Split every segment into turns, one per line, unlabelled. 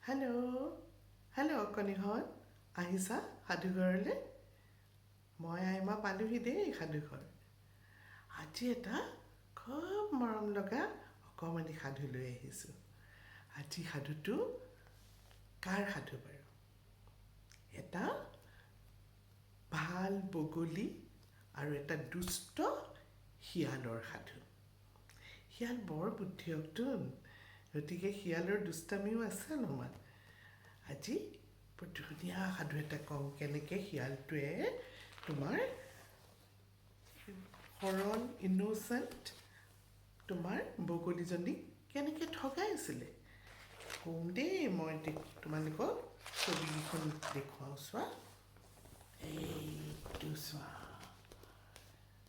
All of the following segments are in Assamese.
হেল্ল' হেল্ল' অকণিহঁত, আহিছা সাধুঘৰলৈ? মই আইমা পালোহি দেই সাধুঘৰ। আজি এটা খুব মৰম লগা অকণমানি সাধু লৈ আহিছোঁ। আজি সাধুটো কাৰ সাধু বাৰু? এটা ভাল বগলী আৰু এটা দুষ্ট শিয়ালৰ সাধু। শিয়াল বৰ বুদ্ধিয়কটোন, গতিকে শিয়ালৰ দুষ্টামিও আছে অলপমান। আজি বৰ ধুনীয়া সাধু এটা কওঁ, কেনেকৈ শিয়ালটোৱে তোমাৰ সৰল, ইন'চেণ্ট তোমাৰ বগলীজনীক কেনেকৈ ঠগাইছিলে কম দেই। মই তোমালোকক ছবিকেইখন দেখুৱাওঁ, চোৱা। এইটো চোৱা,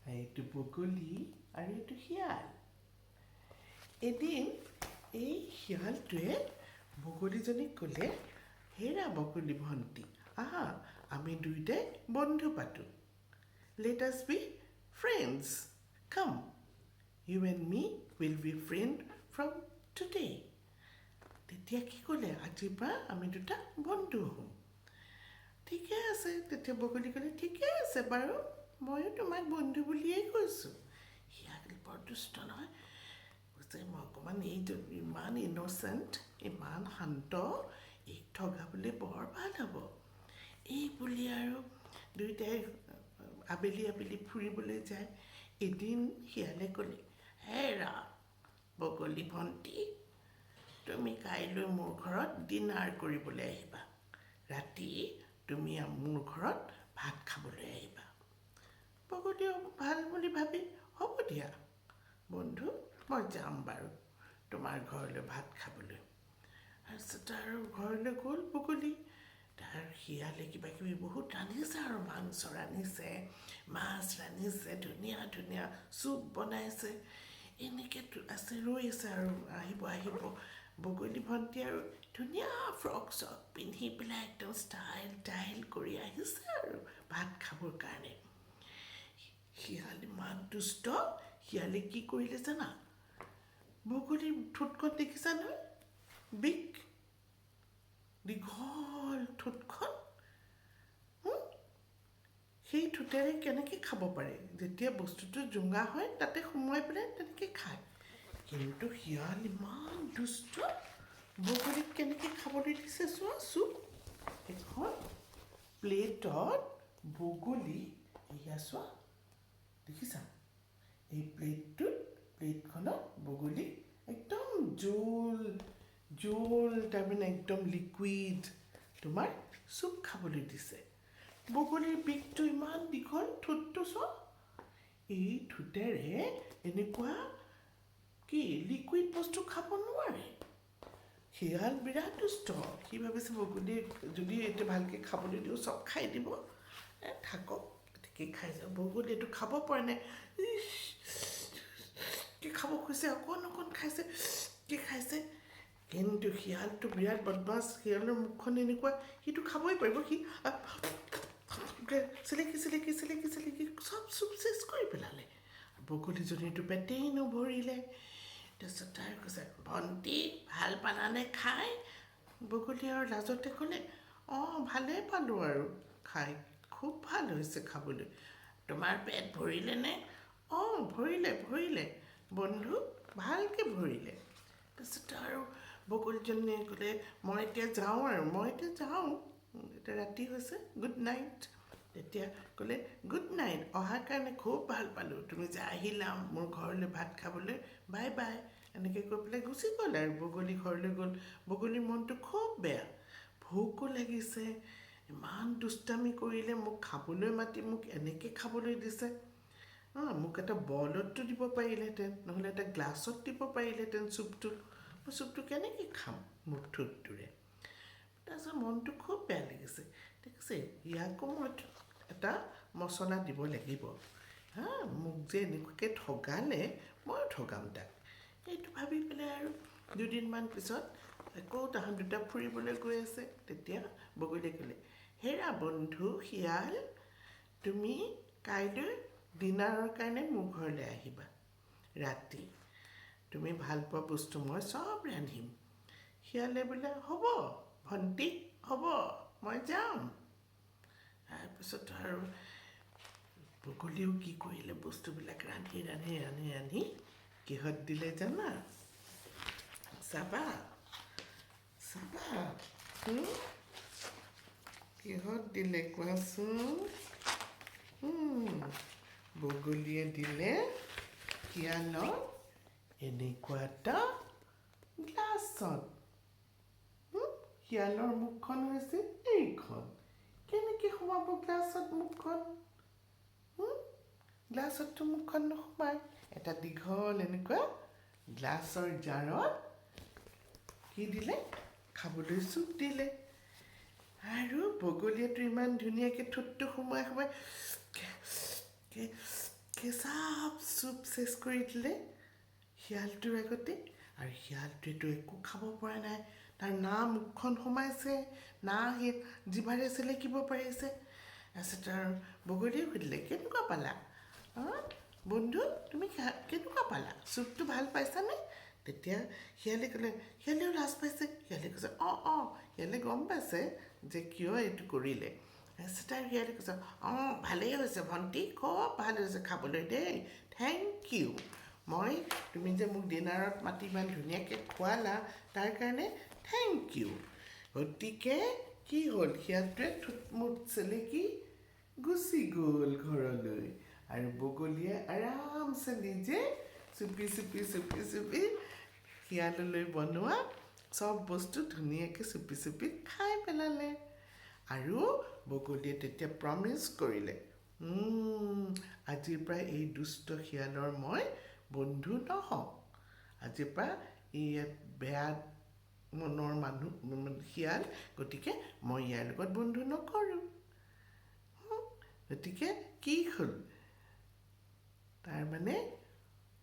এইটো বগলী আৰু এইটো শিয়াল। এদিন এই শিয়ালটোৱে বগলীজনীক ক'লে, "হেৰা বগলী ভণ্টি, আহা আমি দুয়োটাই বন্ধু পাতোঁ। Let us be friends. Come, you and me will be friend from today." তেতিয়া কি ক'লে, "আজিৰ পৰা আমি দুটা বন্ধু হ'ম।" ঠিকে আছে। তেতিয়া বগলী ক'লে, "ঠিকে আছে বাৰু, ময়ো তোমাক বন্ধু বুলিয়েই কৈছোঁ।" শিয়াল বৰ দুষ্ট নহয়। কৈছে, "মই অকণমান এই ইমান ইন'চেণ্ট, ইমান শান্ত, এইক ঠগাবলৈ বৰ ভাল হ'ব।" এই বুলি আৰু দুয়োটাই আবেলি আবেলি ফুৰিবলৈ যায়। এদিন শিয়ালে ক'লে, "হেৰা বগলী ভণ্টি, তুমি কাইলৈ মোৰ ঘৰত ডিনাৰ কৰিবলৈ আহিবা। ৰাতি তুমি মোৰ ঘৰত ভাত খাবলৈ আহিবা।" বগলীয়েও ভাল বুলি ভাবি, "হ'ব দিয়া বন্ধু, মই যাম বাৰু তোমাৰ ঘৰলৈ ভাত খাবলৈ।" তাৰপিছত আৰু ঘৰলৈ গ'ল বগলী। তাৰ শিয়ালে কিবা কিবি বহুত ৰান্ধিছে আৰু মাংস ৰান্ধিছে, মাছ ৰান্ধিছে, ধুনীয়া ধুনীয়া চুপ বনাইছে। এনেকৈ আছে, ৰৈ আছে আৰু আহিব আহিব। বগলী ভণ্টি আৰু ধুনীয়া ফ্ৰক চক পিন্ধি পেলাই একদম ষ্টাইল টাইল কৰি আহিছে আৰু ভাত খাবৰ কাৰণে। শিয়াল ইমান দুষ্ট। শিয়ালে কি কৰিলে জানা? বগলীৰ ঠোঁটখন দেখিছা নহয়? বিক, দীঘল ঠোঁটখন। সেই ঠোঁটেৰে কেনেকৈ খাব পাৰে? যেতিয়া বস্তুটো জোঙা হয়, তাতে সোমোৱাই পেলাই তেনেকৈ খায়। কিন্তু শিয়াল ইমান দুষ্ট, বগলীক কেনেকৈ খাবলৈ দিছে চোৱা। চুপ এখন প্লেটত বগলী, এয়া চোৱা, দেখিছা? এই প্লেটটোত, প্লেটখনত বগলীক একদম জোল জোল, তাৰমানে একদম লিকুইড তোমাৰ চুপ খাবলৈ দিছে। বগলীৰ বিকটো ইমান দীঘল, ঠোঁটটো চোৱা। এই ঠোঁটেৰে এনেকুৱা কি লিকুইড বস্তু খাব নোৱাৰে। শিয়াল বিৰাট দুষ্ট। সি ভাবিছে, বগলীক যদি এতিয়া ভালকৈ খাবলৈ দিওঁ, চব খাই দিব। থাকক, ঠিকেই খাই যাওঁ। বগলীয়েতো খাব পৰা নাই। ইছ, কি খাব খুজিছে, অকণ অকণ খাইছে, কি খাইছে। কিন্তু শিয়ালটো বিৰাট বদমাছ। শিয়ালৰ মুখখন এনেকুৱা, সিটো খাবই পাৰিব। সি চেলেকি চেলেকি চেলেকি চেলেকি চব চুপ চেচ কৰি পেলালে। বগলীজনীৰতো পেটেই নভৰিলে। তাৰপিছত তাই কৈছে, "ভণ্টি, ভাল পালানে খাই?" বগলী আৰু লাজতে ক'লে, "অঁ, ভালেই পালোঁ আৰু খাই, খুব ভাল হৈছে খাবলৈ।" "তোমাৰ পেট ভৰিলেনে?" "অঁ, ভৰিলে, ভৰিলে বন্ধু, ভালকৈ ভৰিলে।" তাৰপিছত আৰু বগলীজনীয়ে ক'লে, "মই এতিয়া যাওঁ আৰু, মই এতিয়া যাওঁ, এতিয়া ৰাতি হৈছে, গুড নাইট।" তেতিয়া ক'লে, "গুড নাইট, অহাৰ কাৰণে খুব ভাল পালোঁ, তুমি যে আহিলা মোৰ ঘৰলৈ ভাত খাবলৈ, বাই বাই।" এনেকৈ কৈ পেলাই গুচি গ'ল আৰু বগলী ঘৰলৈ গ'ল। বগলীৰ মনটো খুব বেয়া, ভোকো লাগিছে, ইমান দুষ্টামি কৰিলে, মোক খাবলৈ মাতি মোক এনেকৈ খাবলৈ দিছে। অঁ, মোক এটা বলততো দিব পাৰিলেহেঁতেন, নহ'লে এটা গ্লাছত দিব পাৰিলেহেঁতেন চুপটো। মই চুপটো কেনেকৈ খাম মোৰ ঠোঁটটোৰে? তাৰপিছত মনটো খুব বেয়া লাগিছে। ঠিক আছে, ইয়াকো মই এটা মছলা দিব লাগিব। হা, মোক যে এনেকুৱাকৈ ঠগালে, ময়ো ঠগাম তাক। এইটো ভাবি পেলাই আৰু দুদিনমান পিছত আকৌ তাহাঁত দুটা ফুৰিবলৈ গৈ আছে। তেতিয়া বগলীয়ে ক'লে, "হেৰা বন্ধু শিয়াল, তুমি কাইলৈ ডিনাৰৰ কাৰণে মোৰ ঘৰলৈ আহিবা ৰাতি। তুমি ভাল পোৱা বস্তু মই চব ৰান্ধিম।" শিয়ালে বোলে, "হ'ব।" ভণ্টি, হ'ব, মই যাম। তাৰপিছত আৰু বগলীয়েও কি কৰিলে? বস্তুবিলাক ৰান্ধি ৰান্ধি ৰান্ধি ৰান্ধি কিহত দিলে জানা? চাবা চাবা, কিহত দিলে কোৱাচোন? বগলীয়ে দিলে শিয়ালক এনেকুৱা এটা গ্লাছত। শিয়ালৰ মুখখন হৈছে এইখন। কেনেকৈ সোমাব গ্লাছত মুখখন? গ্লাছততো মুখখন নোসোমায়। এটা দীঘল এনেকুৱা গ্লাছৰ জাৰত কি দিলে? খাবলৈ চুপ দিলে। আৰু বগলীয়েতো ইমান ধুনীয়াকৈ ঠোঁটটো সোমাই সোমাই চব চুপ চেচ কৰি দিলে শিয়ালটোৰ আগতে। আৰু শিয়ালটোৱেতো একো খাব পৰা নাই। তাৰ না মুখখন সোমাইছে, না সি জিভাৰে চেলেকিব পাৰিছে। তাৰপিছত আৰু বগলীয়ে সুধিলে, কেনেকুৱা পালা বন্ধু, তুমি কেনেকুৱা পালা চুপটো, ভাল পাইছানে? তেতিয়া শিয়ালে ক'লে, শিয়ালেও লাজ পাইছে। শিয়ালে কৈছে, অঁ অঁ। শিয়ালে গম পাইছে যে কিয় এইটো কৰিলে। তাৰপিছত আৰু শিয়ালে কৈছে, অঁ, ভালেই হৈছে ভণ্টি, খুব ভাল হৈছে খাবলৈ দেই, thank U. মই তুমি যে মোক ডিনাৰত মাতি ইমান ধুনীয়াকৈ খোৱালা, তাৰ কাৰণে thank U. গতিকে কি হ'ল? শিয়ালটোৱে ঠোঁট চেলেকি গুচি গ'ল ঘৰলৈ আৰু বগলীয়ে আৰামছে নিজে চুপি চুপি চুপি চুপি শিয়াললৈ বনোৱা চব বস্তু ধুনীয়াকৈ চুপি চুপি খাই পেলালে। আৰু বগলীয়ে তেতিয়া প্ৰমিছ কৰিলে, আজিৰ পৰা এই দুষ্ট শিয়ালৰ মই বন্ধু নহওঁ। আজিৰ পৰা ই ইয়াত বেয়া মনৰ মানুহ শিয়াল, গতিকে মই ইয়াৰ লগত বন্ধু নকৰোঁ। গতিকে কি হ'ল? তাৰমানে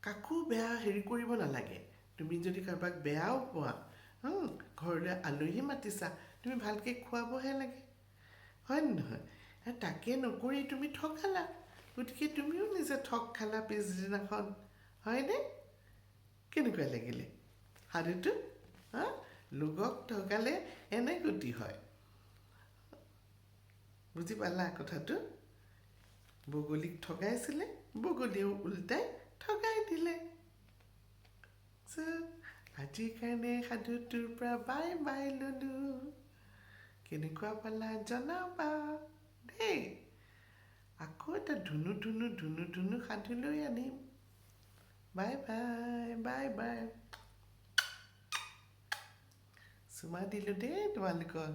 কাকো বেয়া হেৰি কৰিব নালাগে। তুমি যদি কাৰোবাক বেয়াও পোৱা, ঘৰলৈ আলহী মাতিছা, তুমি ভালকৈ খুৱাবহে লাগে, হয় নে নহয়? তাকে নকৰি তুমি ঠগালা, গতিকে তুমিও নিজে ঠগ খালা পিছদিনাখন, হয়নে? কেনেকুৱা লাগিলে সাধুটো? হা, লোকক ঠগালে এনে গতি হয়। বুজি পালা কথাটো? বগলীক ঠগাইছিলে, বগলীয়েও উল্টাই ঠগাই দিলে। আজিৰ কাৰণে সাধুটোৰ পৰা বাই বাই ল'লোঁ। কেনেকুৱা পালা জনাবা দেই। আকৌ এটা ধুনু ধুনু ধুনু ধুনু সাধু লৈ আনিম। বাই বাই, বাই বাই, চুমা দিলোঁ দেই তোমালোকক।